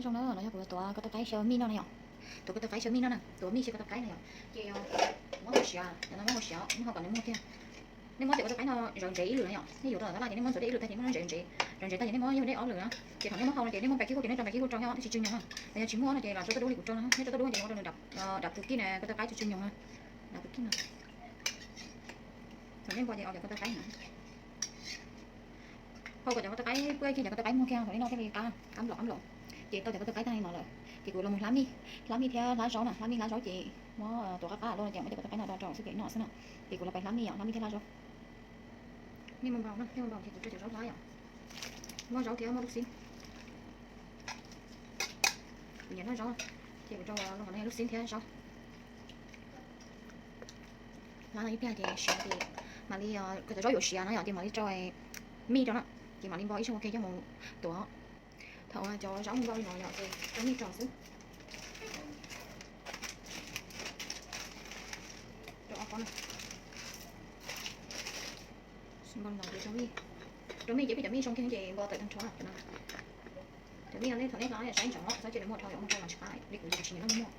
Zoo na, no yog kuv tuav koj tau qaib xyaw mij no na yom. Tuav koj tau qaib xyaw mij no na, tuav mij xyaw koj tau qaib na yom. Ces muab hau siav, cov no muab hau siav, muab hau kom nws muag thiab. Nej muab cov koj tau qaib no zauv ntsev ib lwm na yom. Nej yuav rau tom tab laj ces nej muab ntxuav dej ib lwm tag ces nej muab zauv ntsev, zauv ntsev tag ces nej muab yug dej ob lwm na. Ces thaum nej muab hau no ces nej muab npaj kib kuj ces nej rau npaj kib kuj rau yom, thiaj tsis tsw nyoog na. Los yog tsis muaj no ces lam rau toj dub li kuv rau no, nej rau toj dub ces ua rau nws dam, dam pus kib na, koj tau qaib tsw tsw nyoog na, dam pus kib na. Thaum nej npo ces ua cov koj tau qaib na. Hau kom cov koj tau qaib puab kiag cov koj tau qaib muag kiag thaum li no thiaj li qab, qab nplaum qab nplaum. Ces tau cov koj tau qaib tag li no lawm ces kuv los mus hlab mij, hlab mij thiab hlab zaub na, hlab mij hlab zaub ces muab tuav qab qab luaj no ces muab cov koj tau qaib no do rau xwb ces noj xwb na. Ces kuv los pais hlab mij yom, hlab mij thiab hlab zaub. Nej muab npau na, nej muab npau ces kuv rau cov zaub hlab yom. Muab zaub thiab muab lub xib. Kuv nyiam noj zaub ces kuv rau lub xib thiab zaub. Hlab no ib pliag ces siav ces mam li, kuv cov zaub yuav siav no yom ces mam li rau mij rau na, ces mam li npau ib zaug ua ke coj mus tuav. Thaum cov zaub npau li no yom ces rau mij rau xwb. Rau ob pob na. Npau li no ces rau mij, rau mij ces peb cov mij zoo kiag ces npau tawm tag nrho cov no. Cov mij no nej thaum nej hlab saib ntsoov xav cia li muag dhau yom, muag dhau los tsis qab li kuv ces kuv tsis nyiam noj mij muag.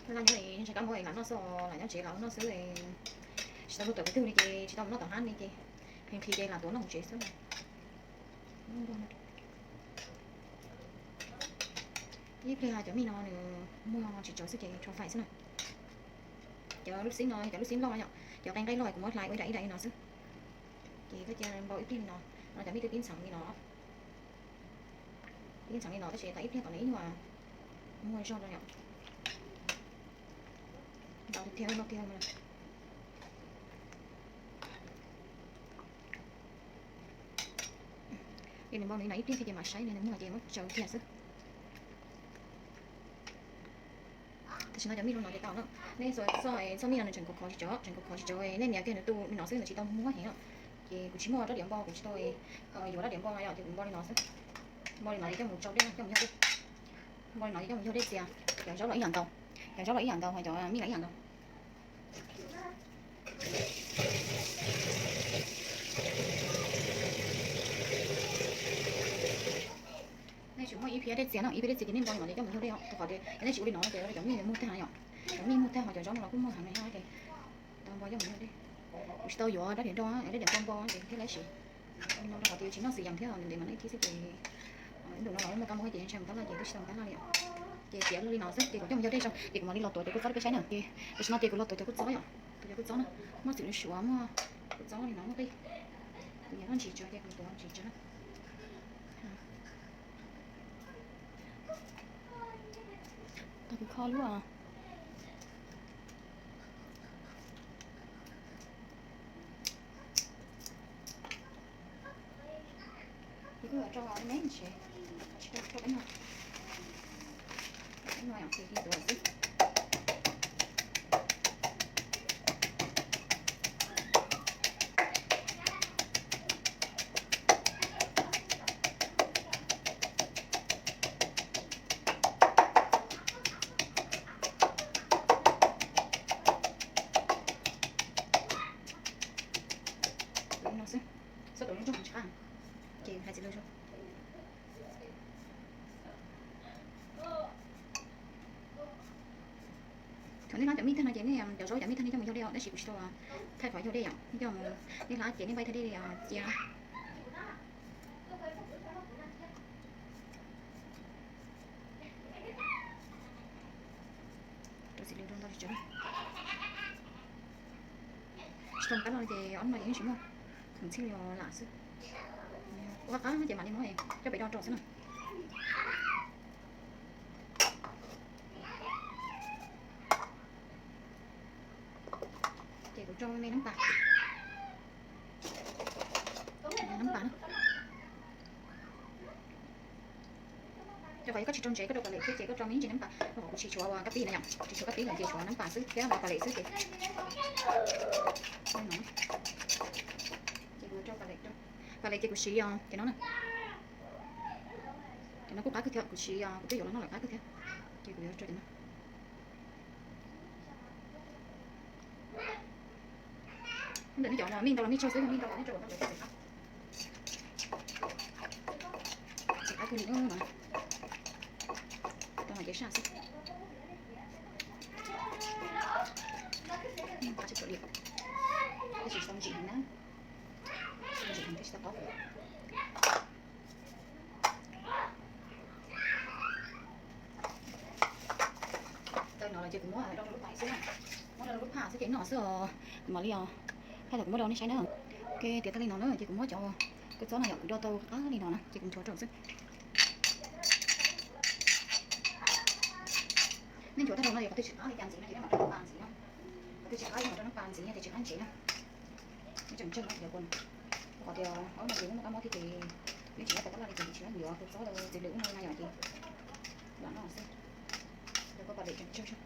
Laj nyob li ntshe kab mob lam noj xwb, lam nyob tsev lam ua noj xwb, tsis tau luag tuam peb tug li ces tsis tau mus noj tom hab li ces nqhis ces lam tuav noj hauv tsev xwb. Ib pliag cov mij no nws muag tsis tsawv xwb ces rho fais xwb na. Cov lub xib no, cov lub xib loj no yom, cov qe nqaij loj kuv muab hlais ua ib daim ib daim li no xwb. Ces koj cia npau ib pliag li no, no cov mij twb pib ntxheev li no, pib ntxheev li no tab sis tau ib pliag kom nws ib nyuag muag zog rau yom. Npau tiag tiag. Ces nws npau li no ib pliag thiab ces mam saib nws muag ces muab tsaws kiag xwb. Tam sim no cov mij zoo no ces tau na. Nej txoj, txoj mij no nws tseem khov khov tsis tsawv, tseem khov khov tsis tsawv, nej nias kiag nws tu li no xwb nws tsis tau muag heev na. Ces kuv tsis muaj rab diav npo, kuv tsis tau yuav rab diav npo no yom, ces kuv npau li no xwb. Npau li no ces coj mus tsau dej, coj mus yog dej. Npau li no ces coj mus yog dej txias. Cov zaub los ib yam nkaus, cov zaub los ib yam nkaus, cov mij los ib yam nkaus. Nej tsis muaj ib phiab dej txias no, ib phiab dej txias ces nej npau li no ces coj mus yog dej os, rau qhov tias yog nej tsis ua li no ces cov mij muag tag yom. Cov mij muag tag ho cov zaub no los kuj muag heev na thiab ces tau npau coj mus yog dej. Kuv tsis tau yuav rab diav nroj, dej diav npau npau ces thiaj li siv. Li no rau qhov tias tsis noj xwm yees thiab ntev mas nej thiab xwb ces ib ntus no los muaj kab mob ces ntshai mus tab laj ces twb tsis tau mus tab laj li. Ces tiav li no xwb ces kuv coj mus yog dej tso ces kuv mam li los tuav cov kua txob rau peb saib na. Ces tam sim no ces kuv los tuav cov kua txob yom, tuav cov kua txob na, muaj txwm suav muaj kua txob li no muaj qij. Kuv nyiam noj ntsim tsawv ces kuv tuav ntsim tsawv na. Tau kuv kho lub Ces kuj yuav rau me ntsis, tsis rau rau peb no, peb no yom, ces tuav xwb. Li no xwb, xub tuav lub nroog tsis qab, ces hais txiv lws zoo. Thaum nej hlab cov mij tag no ces nej cov zaub cov mij tag nej coj mus yog dej os, tab sis kuv tsis tau thaij qhov yog dej yom, nej coj mus, nej hlab ces nej npaj ib thaj dej cia. Rau txiv lws rau ntau tsis tsawg. Tsis tau mus kab loj ces ob no ces yeej tsis muaj, khoom txhij li lam xwb. Ua qab qab ces mam li muab coj pem do rau xwb na. Ces kuv rau me nab pas, nab pas na. Rau qhov yog koj tsis rau ntsev koj rau pas lem thiab ces koj rau me ntsis nab pas, rau qhov kuv tsis tshuav kab pib na yom, tsis tshuav kab pib lawm ces tshuav nab pas xwb thiab pas lem xwb ces. Ces kuv rau pas lem, pas lem ces kuv siv cov no na. Cov no kuj qab kawg thiab, kuv siv, kuv twb yuav los noj lawm qab kawg thiab. Ces kuv yuav rau cov no. Ntawm nej cov no mij ntau los mij tsawg xwb, mij ntau los nej rau ntau. Ces Tus nim no, tau no ces saj xwb. Qab tsis tshua liam, tab sis tsis tau ntsim heev na, tsis tau ntsim heev thiab tsis tau qab. Tau no los ces kuv muab rau lub phaj xwb na, muab rau lub phaj xwb ces noj xwb os. Mam li os, thaij thaum kuv muab rau nej saib na. Ok, tiav tag li no na ces kuv muab cov kua txob no yom, kuv do tau qab li no na ces kuv nthuav rau xwb. Nej nthuav tag rau no es qhov twg tsis qab li cas ntxiv no ces nej mam rau nab pas ntxiv na. Qhov twg tsis qab ces mam rau nab pas ntxiv na, ces tsis qab ntsev na. Neb tseem tsawg no ces yog kuv, qhov tias ob no ces muaj kab mob thiab ces neb tsis nyob tau tab laj li ces tsis nyob yuav kua txob los txiv lwm ub no na yom ces lam noj xwb. Yog koj pas dej tseem tsawg zog.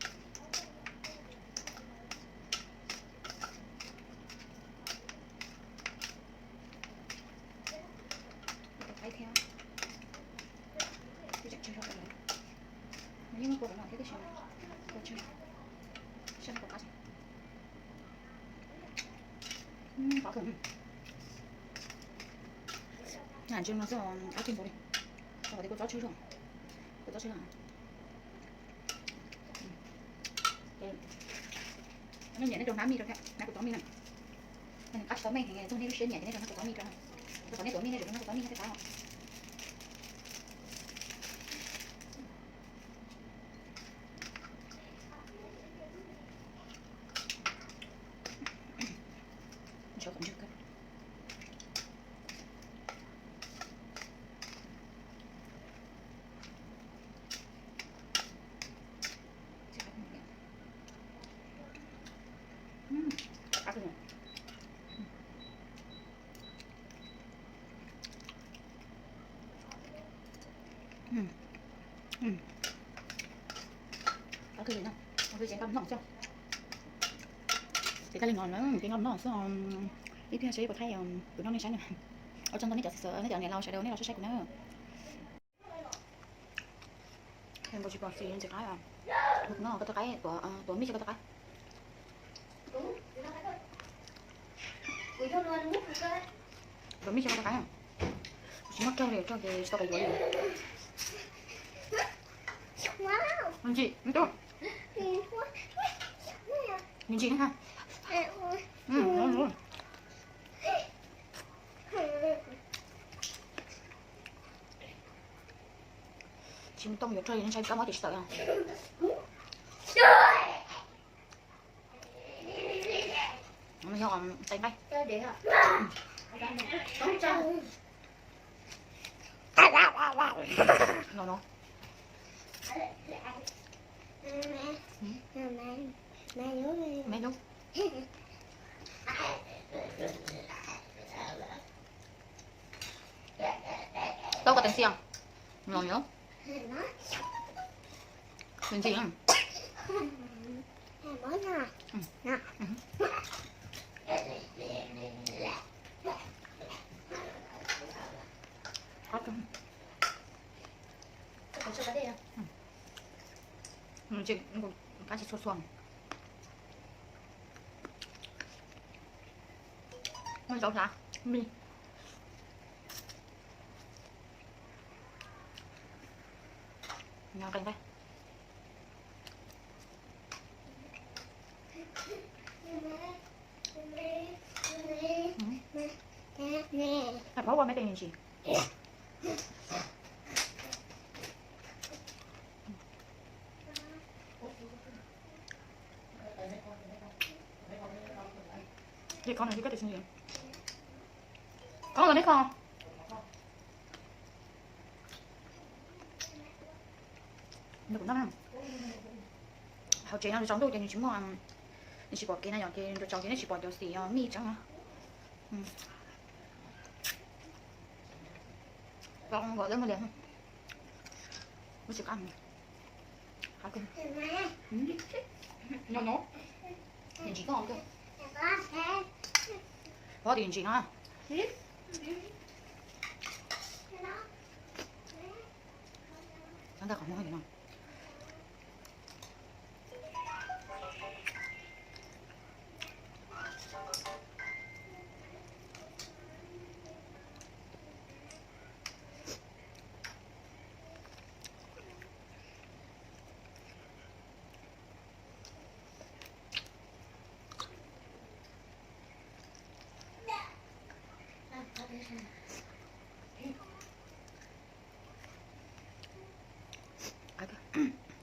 Qaib thiab, twb tseem tsawg zog, no yeej muab kua rau no thiab tiam sis kua tsawg, saj kua qab. Qab kawg, ntsis no xwb qab kawg nkaus li. Kua txob tsawg zog, kua txob tsawg zog. Nej nyiam nej rau hnab mij rau thiab, hnab kua txob mij na. Nws qab tsis tau mej heev, txog nej lub siab nyiam ces nej rau hnab kua txob mij rau. Rau qhov nej tuav mij nej yuav rau hnab kua txob mij thiaj qab. Ces tag li no na, ces noj noj xwb. Ib pliag seb puas thaij kuv noj nej saib na. Ua tsaug ntau nej cov xav, nej cov niam laus sawv daws nej los saib saib kuv na. Nkaus tsis pom xis ntxim qab. Noj koj tau qaib, tuav mij xyov koj tau qaib. Tuav mij xyov koj tau qaib. Tsis muaj raug li, raug ces tsis tau pes yuav li. Ntsim, ntsim, ntsim ha. Tsis muaj tooj yuav raug li, ntshai kab mob ces tsis tawm. Yog tais nqaij no no. Me lub. Tau koj teev xia. Nws ntxim. Nws ntxim, qab tsis txhua txhua. Noj zaub hlab mij. Nyob qee nqaij. Pab ua me tes ntsis. Ej, koj no, koj tes ntsis. Koj los neb kho. Nws kuv noj na. Hauv tsev no tsaus ntuj ces nws tsis muaj, nws tsis pom kev na yom, ces nrau tsaus ces neb tsis pom cov xim mij tseeb na. Tau nkaus lawm muaj lias. Muaj tsis qab. Qab kawg. No no. Ntsim koj. Pov tim ntsim no. Ntawm qhov muag no.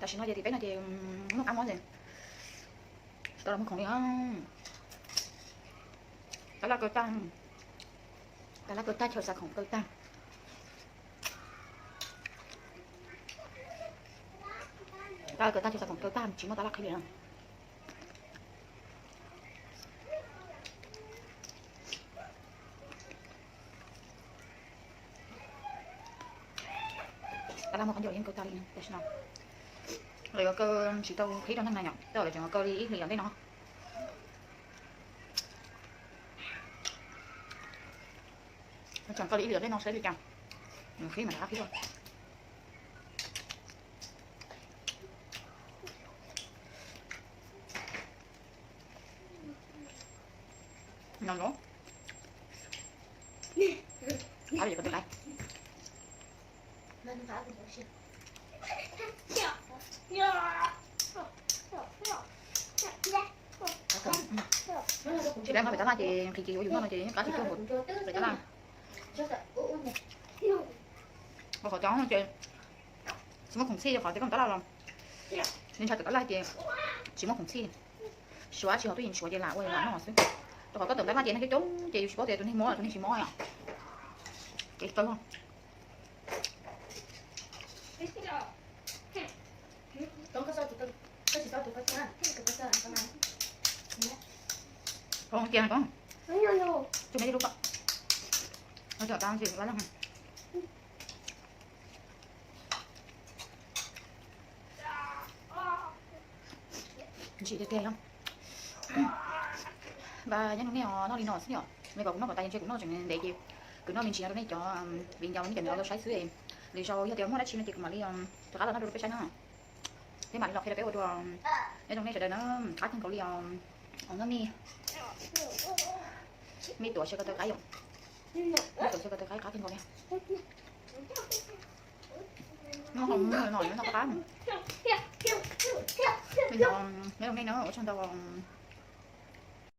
Tam sim no ces tim peb no ces muaj qab mob ces tsis tau los muag khoom li. Tab laj kaw tag, tab laj kaw tag, chaw xa khoom kaw tag. Tab laj kaw tag, chaw xa khoom kaw tag, tsis muaj tab laj qhib li na. Tab laj muaj qab ncaws yeej kaw tag li tam sim no. Lawv yuav kaw tsis tau qhib rau neeg na yom, tej zaum lawv tseem yuav kaw li ib hlis tom ntej no. Tseem kaw li ib hlis tom ntej no saib li cas, qhib mas rov qab qhib dua. No los, qab li ko twb qab. Tsis peb nqa pem tab laj ces nqhis ces yuav yus noj no ces yeej qab tsis cuag npaum pem tab laj. Ua qhov cov no ces tsis muaj khoom txhij, qhov tias koj mus tab laj los, ntshai tus tab laj ces tsis muaj khoom txhij. Suav tsis haus tub yees, suav ces lam ua lam noj xwb. Rau qhov koj tawm tab laj ces neeg coob coob ces yus tsis paub tias tus neeg mob los tus neeg tsis mob yom. Ces kaw. Cia ko, tus me lub, tus me lub, ntsim tiag tiag. Npaj nyob nug nej os, noj li no xwb os. Me kom kuv noj kom tas, ntshe kuv noj tseem ntev ces kuv noj me ntsis no rau nej cov viv ncaus nej cov niam laus tau saib xwb. Lwm zaus yog tias muaj dab tsi no ces kuv mam li rov qab los noj rau peb saib na. Peb mam li los qhia rau peb ua dua. Nyob zoo nej sawv daws na, qab kawg nkaus li os. Noj mij, mij tuav xyaw ko taw qaib yom. Mij tuav xyaw ko taw qaib qab kawg nkaus li. Noj qab, noj qab. Nyob zoo nej na, ua tsaug ntau.